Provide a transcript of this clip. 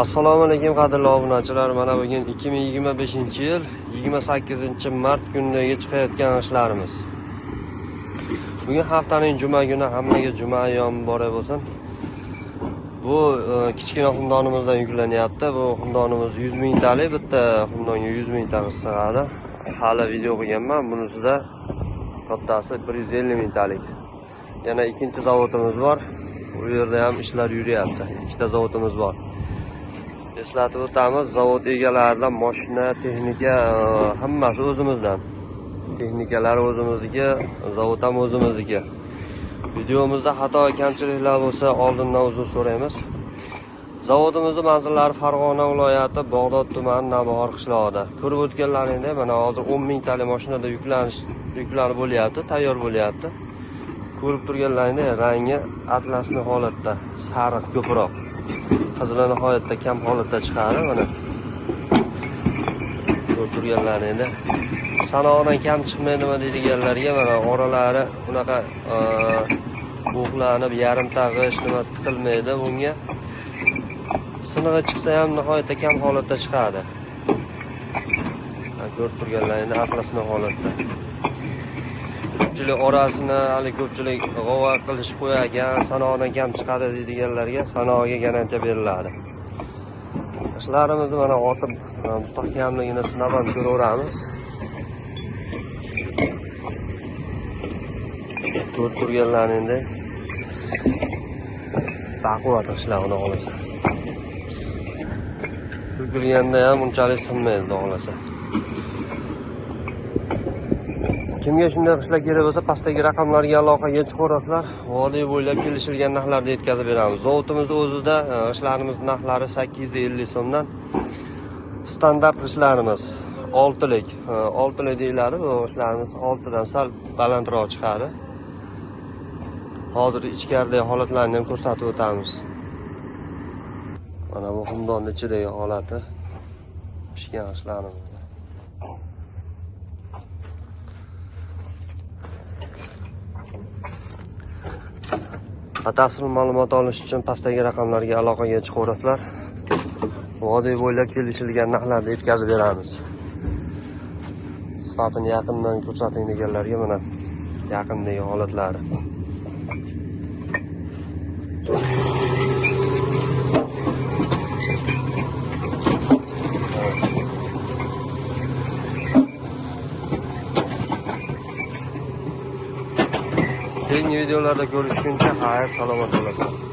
Assalomu alaykum qadrli obunachilar. Mana bugun 2025-yil 28-mart kunidagi chiqayotgan ishlarimiz. Bugun haftaning juma kuni, hammaga juma ayyomi muborak bo'lsin. Bu kichkina xumdonimizdan yuklanyapti. Bu xumdonimiz 100 mingtalik, bitta xumdonga 100 mingta sig'adi. Hali video qilganman. Bunisida kattasi 150 mingtalik. Yana ikkinchi zavodimiz bor. U yerda ham ishlar yuryapti. Ikkita zavodimiz bor. Eslatib o'tamiz, zavod egalaridan mashina, texnika hammasi o'zimizdan. Texnikalar o'zimizniki, zavod ham o'zimizniki. Videomizda xato kamchiliklar bo'lsa, oldindan uzr so'raymiz. Zavodimizning manzillari Farg'ona viloyati, Bag'dod tumani, Navbahor qishlog'ida. Ko'rib o'tganlaringdek, mana hozir 10 mingtalik mashinada yuklanib bo'lyapti, tayyor bo'lyapti. Ko'rib turganlaringdek, rangi atlasli holatda, sariq ko'proq. Qizili nihoyatda kam holatda chiqadi mana. Ko'rib turganlaringda sanog'idan kam chiqmaydimi deydiganlarga mana oralari unaqa bo'g'lanib yarim tag'ish nima tiqilmaydi bunga. Sinig'i chiqsa ham nihoyatda kam holatda chiqadi. Ko'rib turganlaringda atlasli holatda. Ko'pchilik orasini hali ko'pchilik g'ova qilishib qo'yarkan, sanog'idan kam chiqadi deydiganlarga sanog'iga garantiya beriladi. Ishlarimizni mana otib mustahkamligini sinab ham ko'raveramiz. Ko'rib turganlaringdek baquvvat ishlar xudo xohlasa. To'kilganda ham unchalik sinmaydi xudo xohlasa. Kimga shunday qishlar kerak bo'lsa, pastdagi raqamlarga aloqaga chiqaverasizlar. Vodiy bo'ylab kelishilgan narxlarda yetkazib beramiz. Zavodimiz o'zida g'ishtlarimiz narxlari 850 so'mdan. Standart g'ishtlarimiz 6lik, 6lik deyiladi. Bu g'ishtlarimiz 6 dan sal balandroq chiqadi. Hozir ichkaridagi holatlarni ham ko'rsatib o'tamiz. Mana bu xumdonning ichidagi holati, pishgan g'ishtlarimiz. Batafsil ma'lumot olish uchun pastdagi raqamlarga aloqaga chiqaverasizlar. Vodiy bo'ylab kelishilgan narxlarda yetkazib beramiz. Sifatini yaqindan ko'rsating deganlarga mana yaqindagi holatlari. Keyingi videolarda ko'rishguncha xayr, salomat bo'lasizlar.